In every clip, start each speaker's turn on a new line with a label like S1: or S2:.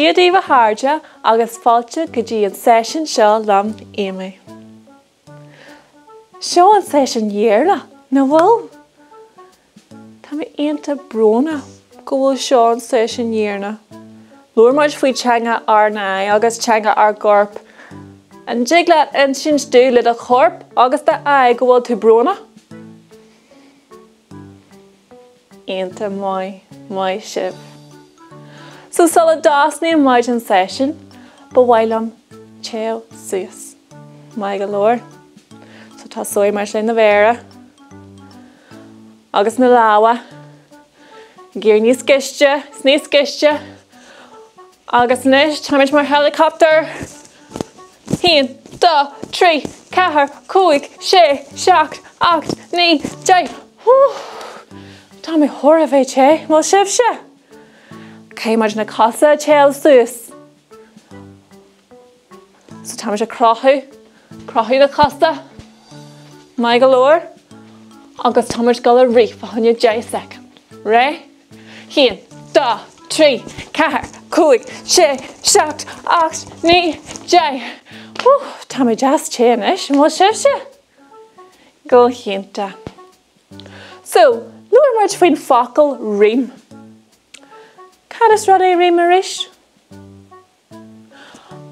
S1: Dia daoibh a chairde agus fáilte go dtí an seisiún seo liom, Amy. Seo an seisiún dheireanach, nach bhfuil? Tá mé iontach brónach go bhfuil seo an seisiún dheireanach. Labhair muid faoi teanga ár n-aghaidh agus teanga ár gcorp. An dtig leat insint domh le do chorp agus d'aghaidh go bhfuil tú brónach? Iontach maith, maith sibh. So sula dtosnaíonn muid an seisiún, ba mhaith liom téamh suas. Maith go leor. So tosóidh muid leis na mhéara. Agus na lámha ag éirí níos gaiste is níos gaiste. Agus anois táimid mar helicopter. 1, 2, 3, 4, 5, 6, 7, 8, 9, 10. Tá mé chóir a bheith te, an bhfuil sibhse? Caithfidh muid na cosa a téamh suas. So táimid ag croitheadh, croitheadh na cosa, maith go leor, agus táimid ag dul a rith fá choinne 10 soicind. Réidh? 1, 2, 3, 4, 5, 6, 7, 8, 9, 10. Whew, tá mé deas te anois, an bhfuil sibhse? Go hiontach. So, labhair muid faoin focal rím. Cad is rud é rím arís?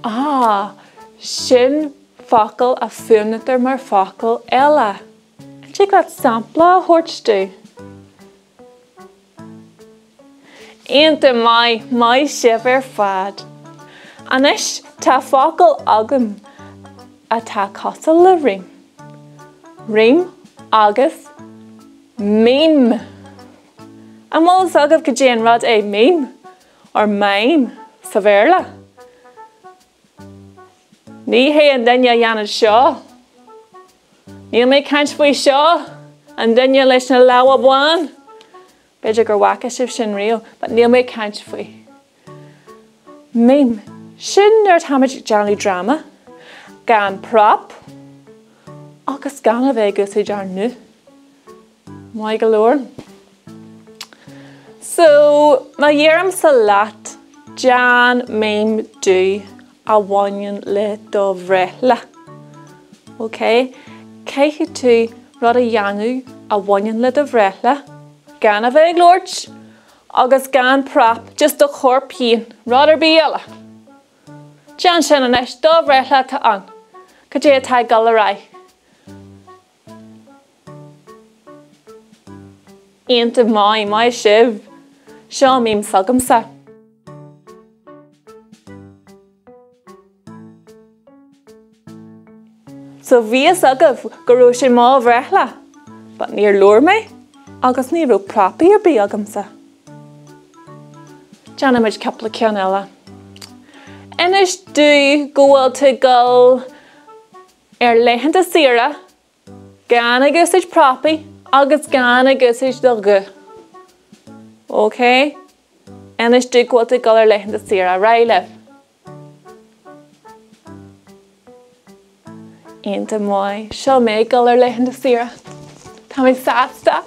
S1: Ah, sin focal a fuaimnítear mar focal eile. An dtig leat sampla a thabhairt domh? Iontach maith, maith sibh ar fad. Anois tá focal agam atá cosúil le rím. Rím agus mím. An bhfuil fhios agaibh cad é an rud é mím? Or mime sa Bhéarla. Ní hé an duine a dhéanann seo. Níl mé ag caint faoi seo, an duine leis na lámha bán. B'fhéidir gur bhfaca sibh sin riamh, but níl mé ag caint faoi. Mime. Sin nuair atáimid ag déanamh dráma, gan prop agus gan a bheith ag úsáid ár nguth. Maith go leor. So, má dheirimse leat, déan mím domh a bhaineann le do bhreithlá. Ok? Caithfidh tú rud a dhéanamh a bhaineann le do bhreithlá, gan a bheith ag labhairt agus gan prop, just do chorp féin, rud ar bith eile. Déan sin anois, do bhreithlá atá ann. Cad é atá ag dul ar aghaidh? Iontach maith, maith sibh. Seo mím s'agamsa. So bhí fhios agaibh go raibh sé mo bhreithlá, but níor labhair mé agus ní raibh prapaí ar bith agamsa. Déanfaimid cúpla ceann eile. Inis domh go bhfuil tú ag dul Ar laethanta saoire, gan ag úsáid prapaí agus gan ag úsáid do ghuth. Ok? Inis domh go bhfuil tú ag dul ar laethanta saoire. Ar aghaidh libh. Iontach maith. Seo mé ag dul ar laethanta saoire. Tá mé sásta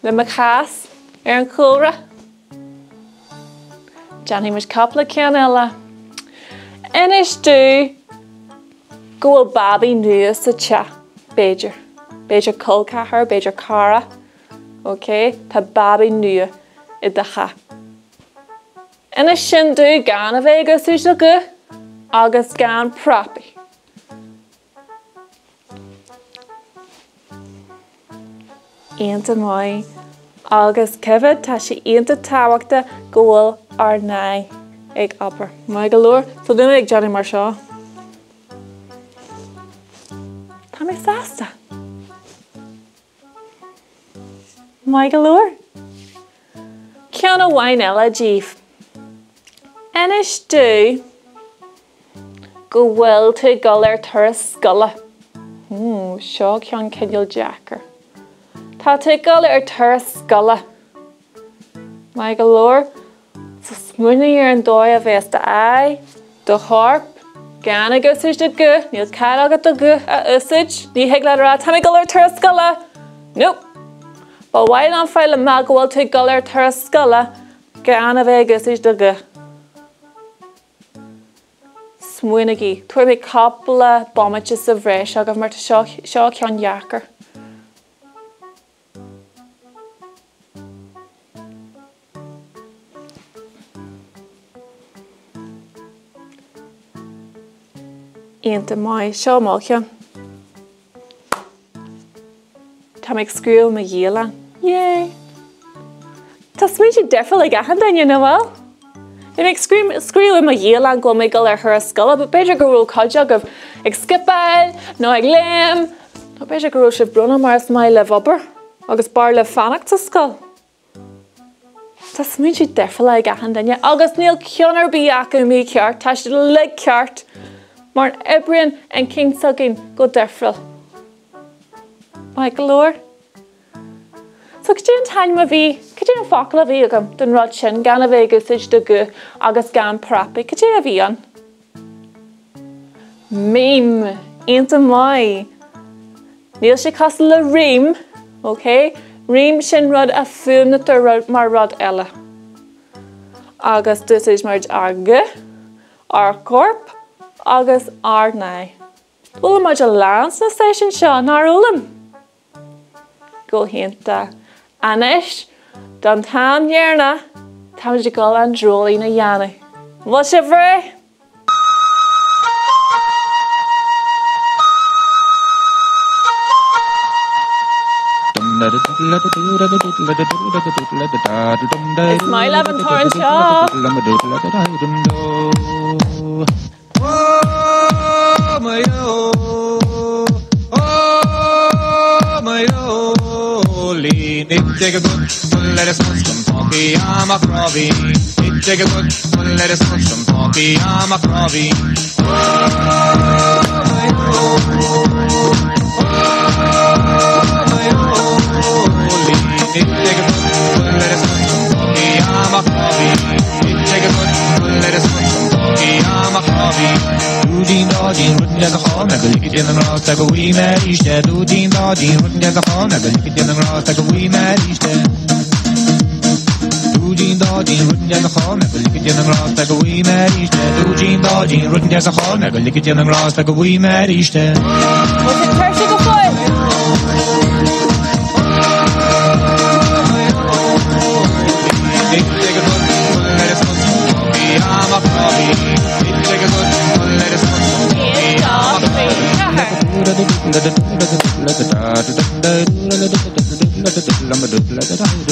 S1: le mo chás ar an chúlra. Déanfaidh muid cúpla ceann eile. Inis domh go bhfuil babaí nua sa teach, b'fhéidir. B'fhéidir col ceathar, b'fhéidir cara. Ok, tá babaí nua i do theach. Inis sin domh gan a bheith ag úsáid do ghuth agus gan prapaí. Iontach maith. Agus cuimhnigh, tá sé iontach tábhachtach go bhfuil ár n-aghaidh ag obair. Maith go leor. So níl mé ag déanamh mar seo. Tá mé sásta. Maith go leor. Ceann amháin eile daoibh. Inis domh go bhfuil tú ag dul ar turas scoile. Hmm, seo ceann cineál deacair. Tá tú ag dul ar turas scoile. Maith go leor. So smaoinigh ar an dóigh a bheas d'aghaidh, do chorp, gan ag úsáid do ghuth, níl cead agat do ghuth a úsáid, ní thig leat a rá tá mé ag dul ar turas scoile! Nope! Ba mhaith liom fáil amach go bhfuil tú ag dul ar turas scoile gan a bheith ag úsáid do ghuth. Smaoinígí. Tabharfaidh mé cúpla bomaite sa bhreis agaibh mar tá seo, seo ceann dheacair. Iontach maith. Seo mo cheann. Tá mé ag scríobh mo dhialann. Yay! Tá smaointe difriúil ag achan duine, nach bhfuil? Bhí mé ag scríobh i mo dhialann go bhfuil mé ag dul ar thuras scoile, but b'fhéidir go raibh cuid agaibh ag scipeáil nó ag léim, nó b'fhéidir go raibh sibh brónach mar is maith libh obair agus b'fhearr libh fanacht sa scoil. Tá smaointe difriúla ag achan duine agus níl ceann ar bith acu mícheart, tá siad uilig ceart mar oibríonn an inchinn s'againn go difriúil. Maith go leor. So cad é an t-ainm a bhí, cad é an focal a bhí agam don rud sin gan a bheith ag úsáid do ghuth agus gan prapaí, cad é a bhí ann? Mím. Iontach maith. Níl sé cosúil le rím, ok? Rím, sin rud a fuaimnítear mar rud eile. Agus d'úsáid muid ár nguth, ár gcorp agus ár n-aghaidh. D'fhoghlaim muid a lán sna seisiúin seo, nár fhoghlaim? Go hiontach. Anois, don t-am dheireanach, táimid ag dul an dreoilín a dhéanamh. An bhfuil sibh réidh? Is maith libh an t-amhrán seo! Bhfuil sibh tuirseach go fóill?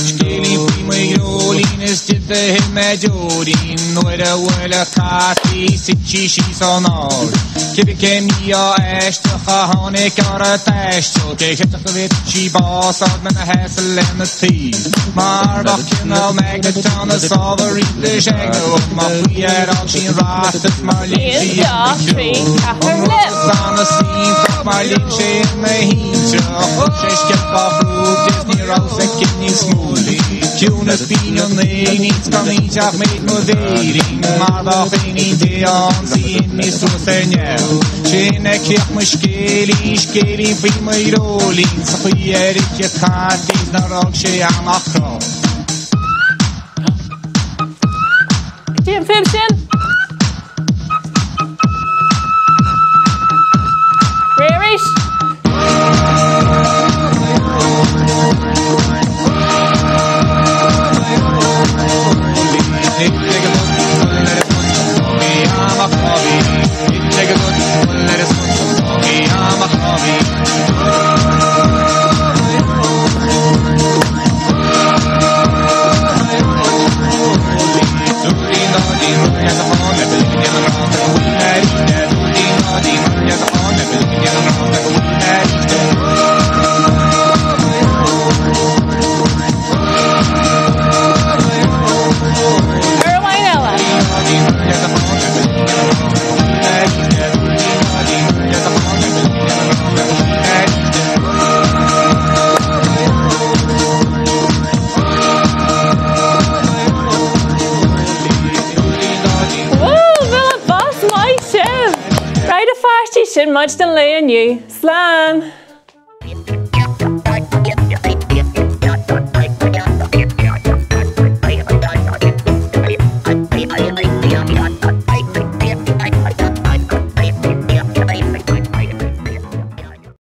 S2: Scéilín faoi mo dhreoilín is di do shil mé deoirín Nuair a bhuail cat í thit sí síos an-ard Cibé cén mí-ádh aisteach a tháinig ar a taisteal Cé chreidfeadh go bhféadfadh sí bás a fháil ina sheasamh lena taobh Mar bheadh cineál maighnéid ann is ábhar iontais ag má faoi ar fhág sí an rachtas mar léim sí ina
S1: 1, 2, 3, 4,
S2: An rud is an-iontach mar léim sé ina thintreach Thug sé sciobadh chrúb di is ní raibh 's aici níos mó Ciúnas binn an éinín 's gan inse ach méid mo mhéirín Mar bheadh éinín Dé ann 's í imithe suas ar neamh Sin é críoch mo scéilín, scéilín faoi mo dhreoilín 'S an chaoi ar ith an cat í 's nár fhág sé ann ach crámh.
S1: Cad é an fuaim sin? Réidh arís? Uair amháin eile. Woo! Bualadh bos maith sibh! Right a pháistí, sin muid don lae inniu. Slán!